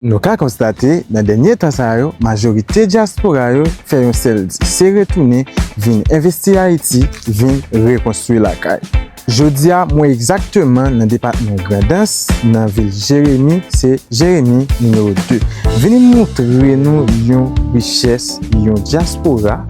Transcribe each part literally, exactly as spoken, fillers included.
Nou ka konstate, nan dènye tan sa yo, majorite dyaspora yo fè yon sèl di, se retounen vin envesti Ayiti, vin rekonstwi lakay. Jodi a, mwen egzakteman nan depatman Grandans, nan vil Jeremi, se Jeremi nimewo de. Vini moutre nou yon richès, yon dyaspora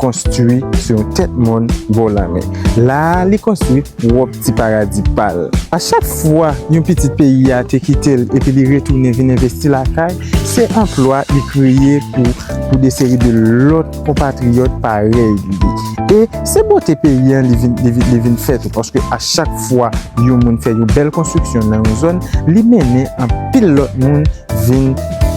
konstwi sou yon tèt mòn bò lanmè. La a, li konstwi pwòp ti paradi pa l. A chak fwa yon pitit peyi a te kite l epi li retounen vin envesti lakay, se anplwa li kreye pou, pou de seri de lòt konpatriyòt parèy li. E se bote peyi an li vin, li vin, li vin fè tou, paske a chak fwa yon moun fè yon bèl konstriksyon nan yon zòn, li mennen anpil lòt moun vin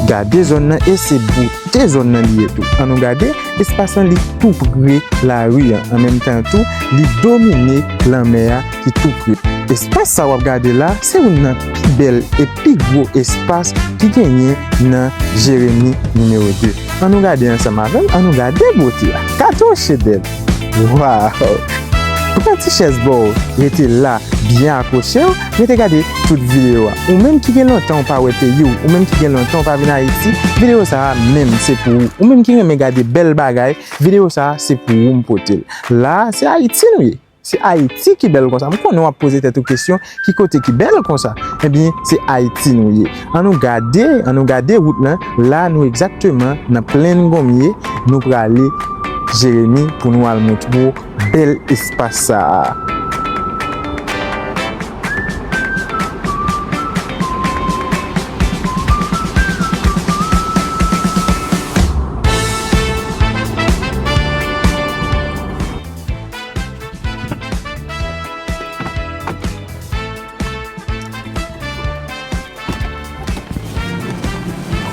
gade zòn nan e se bote zòn nan li ye tou. Ann nou gade, espas lan li tou pre lari an. An menm tan tou, li domine lanmè a ki tou pre. Espas sa w ap gade la, se youn nan pi bèl e pi gwo espas ki genyen nan Jeremi nimewo de. Ann nou gade ansanm avè m, ann nou gade bote a. Gade yon chedèv! Waw! Pran ti chèz ba w, rete la, byen akwoche w, rete gade tout videyo a. Ou menm ki gen lontan ou pa wè peyi w, ou menm ki gen lontan ou pa vin Ayiti, videyo sa a menm se pou ou. Ou menm ki renmen gade bèl bagay, videyo sa a se pou ou m pote l. La a, se Ayiti nou ye. Se Ayiti ki bèl konsa. M konnen w ap poze tèt ou kesyon, ki kote ki bèl konsa? Ebyen, se Ayiti nou ye. Ann nou gade, ann nou gade wout lan. La, nou egzakteman nan plenn Gonmye. Nou prale Jeremi pou nou al montre w bèl espas sa a.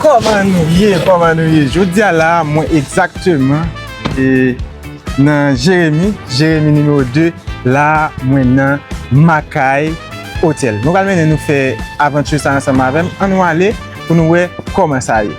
Kòman nou ye? Kòman nou ye? Jodi a la, mwen egzakteman, e, nan Jeremi, Jeremi nimewo de, la, mwen nan Makay Otèl. Nou pral mennen nou fè avanti sa ansanm avè m. Ann nou ale pou nou wè kòman sa ye.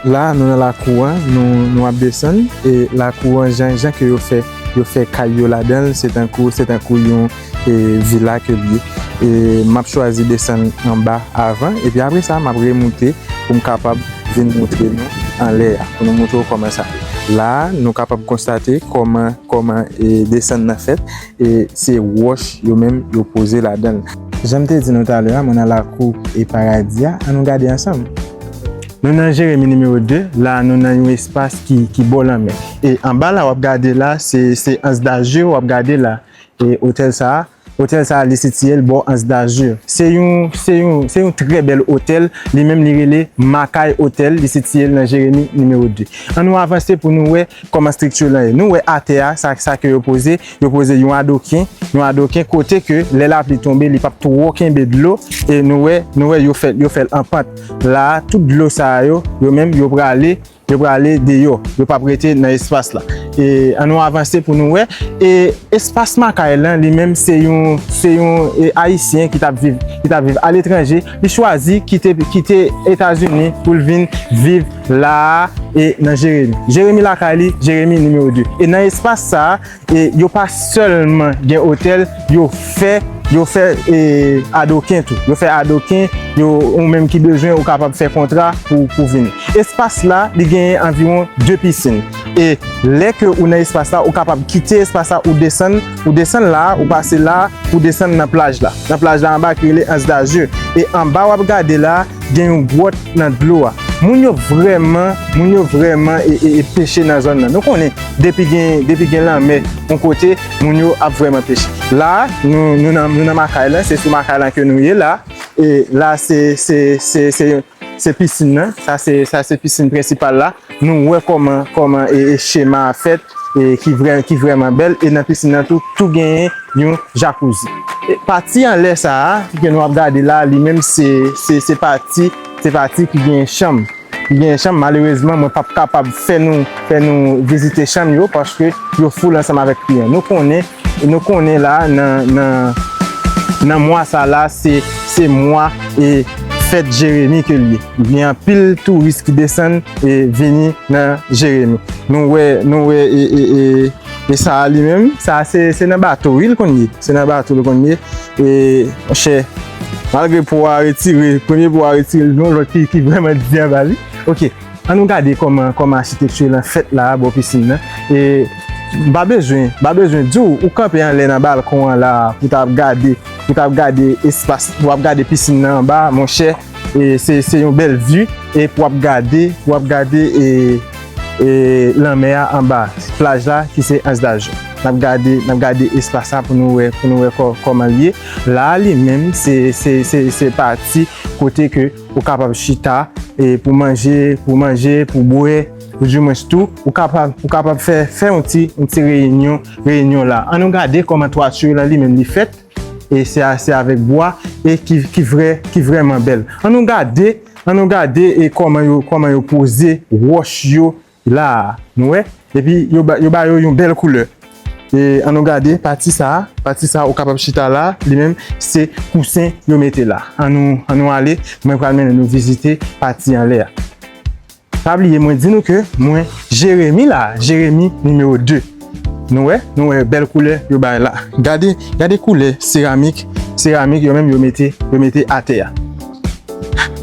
La, nou nan lakou an, nou, nou ap desann, e lakou an, jan, jan ke yo fè, yo fè kay yo ladan l, se tankou, se tankou yon, e, vila ke l ye. E m ap chwazi desann anba avan, epi apre sa, m ap remoute pou m kapab vin montre nou anlè a, pou nou montre w kòman sa ye. La, nou kapab konstate kòman, kòman, e, desann nan fèt, e se wòch yo menm yo poze ladan l. Jan m te di nou talè a, mwen nan lakou e paradi a, ann nou gade ansanm. Nou nan Jeremi nimewo de, la nou nan yon espas ki, ki bò lanmè. E anba la w ap gade la, se, se Anse d'Azur w ap gade la. E otèl sa a, otèl sa a li sitiye l bò Anse d'Azur. Se yon, se yon, se yon trè bèl otèl, li menm li rele Makay Otèl, li sitiye l nan Jeremi nimewo de. Ann nou avanse pou nou wè kòman estrikti lan ye. Nou wè atè a, sa, sa ke yo poze, yo poze yon adoken, yon adoken kote ke lè lapli tonbe, li p ap twò kenbe dlo, e nou wè, nou wè yo fè, yo fè l an pant. La a, tout dlo sa a yo, yo menm, yo prale, yo prale deyò, yo p ap rete nan espas la. E ann nou avanse pou nou wè. E espas Makay lan, li menm, se yon, se yon, e, Ayisyen ki t ap viv, ki t ap viv aletranje, li chwazi kite, kite Etazini pou l vin viv la a, e nan Jeremi. Jeremi lakay li, Jeremi nimewo de. E nan espas sa a, e yo pa sèlman gen otèl, yo fè, yo fè, e, adoken tou. Yo fè adoken, yo, ou menm ki bezwen, ou kapab fè kontra pou, pou vini. Espas la, li genyen anviwon de pisin. E lè ke ou nan espas la, ou kapab kite espas la, ou desann, ou desann la, ou pase la, ou desann nan plaj la. Nan plaj la anba ki rele Anse d'Azur. E anba w ap gade la, gen yon gwòt nan dlo a. Moun yo vrèman, moun yo vrèman e, e, e peche nan zòn nan. Nou konnen, depi gen, depi gen lanmè yon kote, moun yo ap vrèman peche. La, nou, nou nan, nou nan Makay lan, se sou Makay lan ke nou ye la. E la, se, se, se, se, se pisin nan. Sa se, sa se pisin prensipal la. Nou wè kòman, kòman, e, e chema a fèt, e ki vrè, ki vrèman bèl. E nan pisin nan tou, tou genyen yon jakouzi. E pati anlè sa a, ke nou ap gade la, li menm se, se, se pati, se pati ki genyen chanm. Ki genyen chanm, malerezman, mwen p ap kapab fè nou, fè nou vizite chanm yo, paske yo foul ansanm avèk kliyan. Nou konnen, nou konnen la, nan, nan, nan mwa sa la, se, se mwa, e, fèt Jeremi ke l ye. Gen anpil touris ki desann, e, vini nan Jeremi. Nou wè, nou wè, e, e, e, e sa a li menm, sa a se, se nan bato, wi, l konn ye. Se nan bato l konn ye. E, monchè, Malgre po a retire, premye po a retire, gen yon lòt ki, ki vrèman di anba li. Ok, ann nou gade kòman, kòman achitekti lan fèt la, bò pisin nan. E m pa bezwen, m pa bezwen di w, ou kanpe anlè nan balkon an la, pou w ta ap gade, pou w ta ap gade espas, pou w ap gade pisin nan anba, monchè, e se, se yon bèl vi, e pou w ap gade, pou w ap gade, e, e lanmè a anba, plaj la ki se Anse d'Argent. N ap gade, n ap gade espas la pou nou wè, pou nou wè kò-, kòman l ye. La a li menm, se, se, se, se pati kote ke ou kapab chita, e pou manje, pou manje, pou bwè, ou di mwens tou, ou kapab, ou kapab fè, fè yon ti, yon ti reyinyon, reyinyon la. Ann nou gade kòman twati lan li menm li fèt, e se a, se avèk bwa, e ki, ki vrè, ki vrèman bèl. Ann nou gade, ann nou gade, e kòman yo, kòman yo poze wòch yo la a, nou wè? Epi yo ba, yo ba yo yon bèl koulè. E ann nou gade pati sa a, pati sa a ou kapab chita la, li menm se kousen yo mete la. Ann nou, ann nou ale, mwen pral mennen nou vizite pati anlè a. Pa bliye, mwen di nou ke mwen Jeremi la, Jeremi nimewo de. Nou wè, nou wè bèl koulè yo bay la. Gade, gade koulè seramik, seramik yo menm yo mete, yo mete atè a.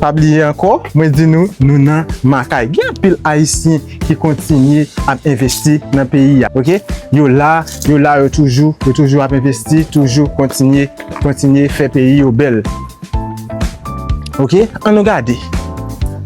Pa bliye ankò, mwen di nou, nou nan Makay. Gen anpil Ayisyen ki kontinye ap envesti nan peyi a, ok? Yo la, yo la, yo toujou, yo toujou ap envesti, toujou kontinye, kontinye fè peyi yo bèl. Ok, ann nou gade.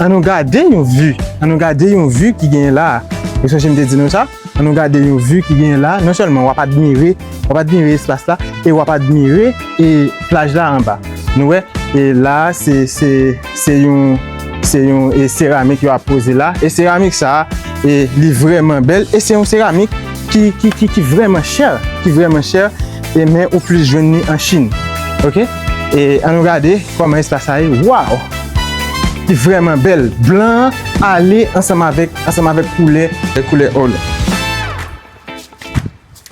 Ann nou gade yon vi. Ann nou gade yon vi ki genyen la. Ou sonje m te di nou sa? Ann nou gade yon vi ki genyen la. Non sèlman w ap admire, w ap admire espas la, e w ap admire, e, plaj la anba. Nou wè, e la, se, se, se yon, se yon, e, seramik yo ap poze la. E seramik sa a, e li vrèman bèl. E se yon seramik ki, ki, ki, ki vrèman chè, ki vrèman chè, e men ou plis jwenn li an Chin. Ok? E ann nou gade kòman espas sa ye. Waw! Ki vrèman bèl. Blan an ale ansanm avèk, ansanm avèk koulè, koulè ò la.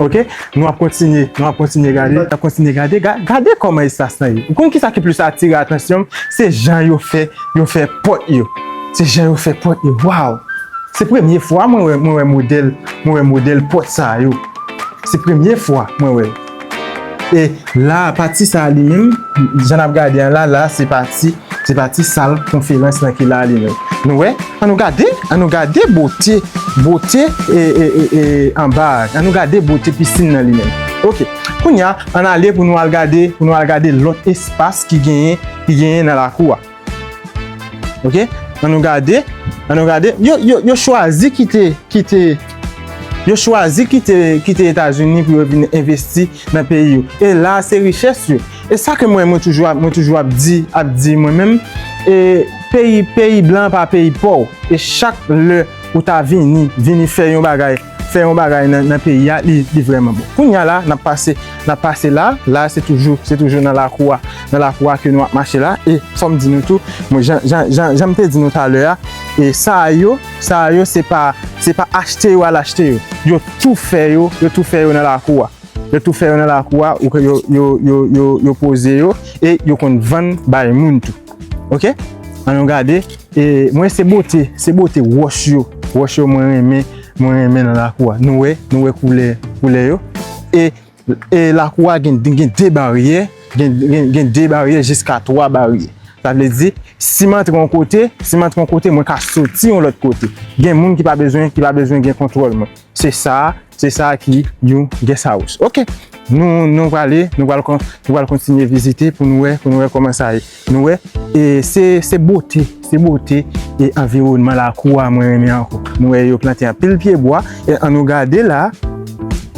Ok? Nou ap kontinye, nou ap kontinye gade, nou ap kontinye gade. Ga-, gade kòman espas lan ye. Ou konn kisa ki plis atire atansyon m? Se jan yo fè, yo fè pòt yo. Se jan yo fè pòt yo. Waw! Se premye fwa mwen wè, mwen wè modèl, mwen wè modèl pòt sa yo. Se premye fwa mwen wè. E la, pati sa a li menm, jan n ap gade an la, la, se pati, se pati sal konferans lan ki la li menm. Nou wè? Ann nou gade, ann nou gade bote, bote, e, e, e, e, anba a. Ann nou gade bote pisin nan li menm. Ok. Kounye a, ann ale pou nou al gade, pou nou al gade lòt espas ki genyen, ki genyen nan lakou a. Ok? Ann nou gade, ann nou gade. Yo, yo, yo chwazi kite, kite, yo chwazi kite, kite Etazini pou yo vin envesti nan peyi yo. E la, se richès yo. E sa ke mwen, mwen toujou ap, mwen toujou ap di, ap di mwen menm, e peyi, peyi blan pa peyi pòv. E chak lè ou ta vini, vini fè yon bagay, fè yon bagay nan, nan peyi a, li, li vrèman bon. Kounye a la, n ap pase, n ap pase la, la se toujou, se toujou nan lakou a, nan lakou a ke nou ap mache la. E fò m di nou tou, mwen, jan, jan, jan, jan m te di nou talè a, e sa yo, sa yo, se pa, se pa achte yo al achte yo. Yo tou fè yo, yo tou fè yo nan lakou a. Yo tou fè yo nan lakou a, ou ke yo, yo, yo, yo, yo poze yo, e yo konn vann bay moun tou. Ok? Ann nou gade. E mwen se bote, se bote wòch yo. Wòch yo mwen renmen, mwen renmen nan lakou a. Nou wè, nou wè koulè, koulè yo. E, e lakou a gen, gen de baryè, gen, gen, gen de baryè jiska twa baryè. Sa vle di, si m antre yon kote, si m antre yon kote, mwen ka soti yon lòt kote. Gen moun ki pa bezwen, ki pa bezwen gen kontwòl mwen. Se sa, se sa ki yon guest house. Ok. Nou, nou prale, nou pral kon-, nou pral kontinye vizite pou nou wè, pou nou wè kòman sa ye. Nou wè, e se, se bote, se bote e anviwònman lakou a mwen renmen ankò. Nou wè yo plante anpil pye bwa, e ann nou gade la,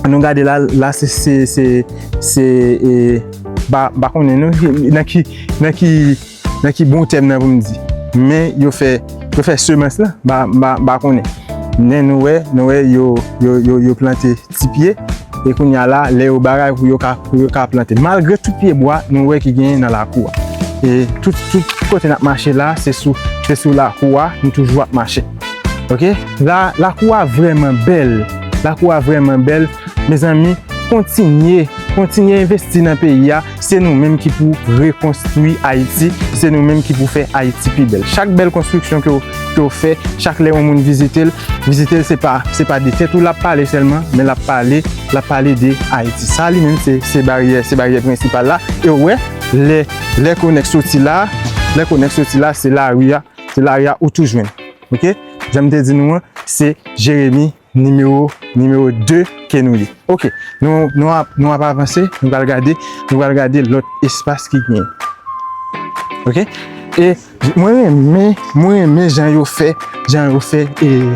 ann nou gade la, la se, se, se, se, e, ba, ba konnen non, nan ki, nan ki, nan ki bon tèm nan pou m di. Men yo fè, yo fè semans lan, ba, ba, ba konnen. Men nou wè, nou wè yo, yo, yo, yo plante ti pye. E kounye a la, lè yo bagay pou yo ka, pou yo ka plante. Malgre tout pye bwa, nou wè ki genyen nan lakou a. E tout, tout kote n ap mache la, se sou, se sou lakou a, nou toujou ap mache. Ok? La, lakou a vrèman bèl. Lakou a vrèman bèl. Mezanmi, kontinye, kontinye envesti nan peyi a. Se nou menm ki pou rekonstwi Ayiti. Se nou menm ki pou fè Ayiti pi bèl. Chak bèl konstriksyon ke w, ke w fè, chak lè yon moun vizite l, vizite l, se pa, se pa de tèt ou l ap pale sèlman, men l ap pale, l ap pale de Ayiti. Sa li menm, se, se baryè, se baryè prensipal la. E w wè, lè, lè Konèk soti la, lè Konèk soti la, se lari a, se lari a ou tou jwenn. Oke? Jan m te di nou an, se Jeremi nimewo, nimewo de ke nou ye. Oke, nou, nou ap, nou ap avanse, nou pral gade, nou pral gade lòt espas ki genyen. Oke? E mwen renmen, mwen renmen jan yo fè, jan yo fè, e,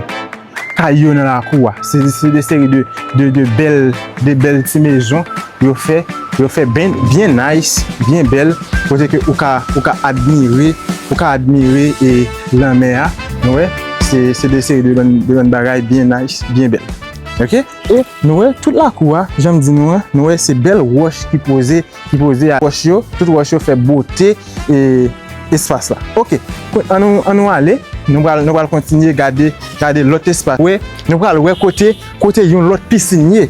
kay yo nan lakou a. Se, se de seri de, de, de bèl, de bèl ti mezon yo fè, yo fè byen, byen nice, byen bèl, kote ke ou ka, ou ka admire, ou ka admire, e, lanmè a, nou wè, se, se de seri de bann, de bann bagay byen nice, byen bèl. Oke? E nou wè, tout lakou a, jan m di nou an, nou wè, se bèl wòch ki poze, ki poze a wòch yo, tout wòch yo fè bote, e, espas la. Oke, ann nou, ann nou ale, nou pral, nou pral kontinye gade, gade lòt espas. Wè, nou pral wè kote, kote yon lòt pisin ye.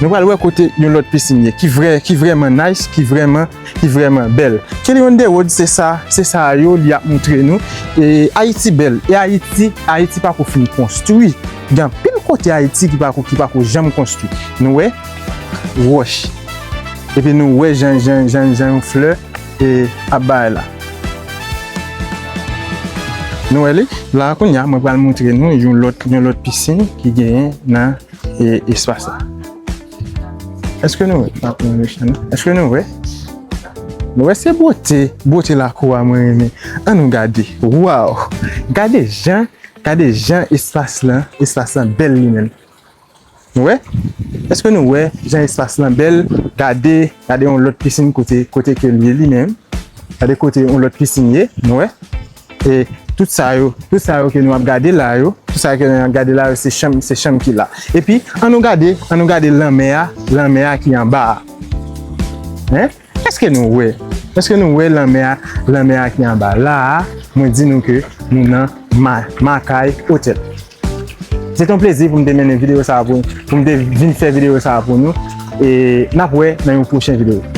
Nou pral wè kote yon lòt pisin ye, ki vrè, ki vrèman nice, ki vrèman, ki vrèman bèl. Kelly on the Road, se sa, se sa yo li ap montre nou. E Ayiti bèl, e Ayiti, Ayiti pako fin konstwi. Gen anpil kote Ayiti ki pako, ki pako janm konstwi. Nou wè, wòch. Epi nou wè jan, jan, jan, jan yon flè, e, ap bay la. Nou wè li? La kounye a, mwen pral montre nou yon lòt, yon lòt pisin ki genyen nan, e, espas la. Èske nou wè? Èske nou wè? Nou wè se bote, bote lakou a mwen renmen. Ann nou gade. Waw! Gade jan, gade jan espas lan, espas lan bèl li menm. Nou wè? Èske nou wè jan espas lan bèl? Gade, gade yon lòt pisin kote, kote ke l ye li menm. Gade kote yon lòt pisin ye, nou wè? E tout sa yo, tout sa yo ke nou ap gade la yo, tout sa yo ke nou ap gade la yo, se chanm, se chanm ki la. Epi, ann nou gade, ann nou gade lanmè a, lanmè a ki anba a. Hein? Èske nou wè? Èske nou wè lanmè a, lanmè a ki anba la a? Mwen di nou ke nou nan Ma-, Makay Hotel. Se te yon plezi pou m te mennen videyo sa a pou, pou m te vin fè videyo sa a pou nou. E n ap wè nan yon pwochen videyo.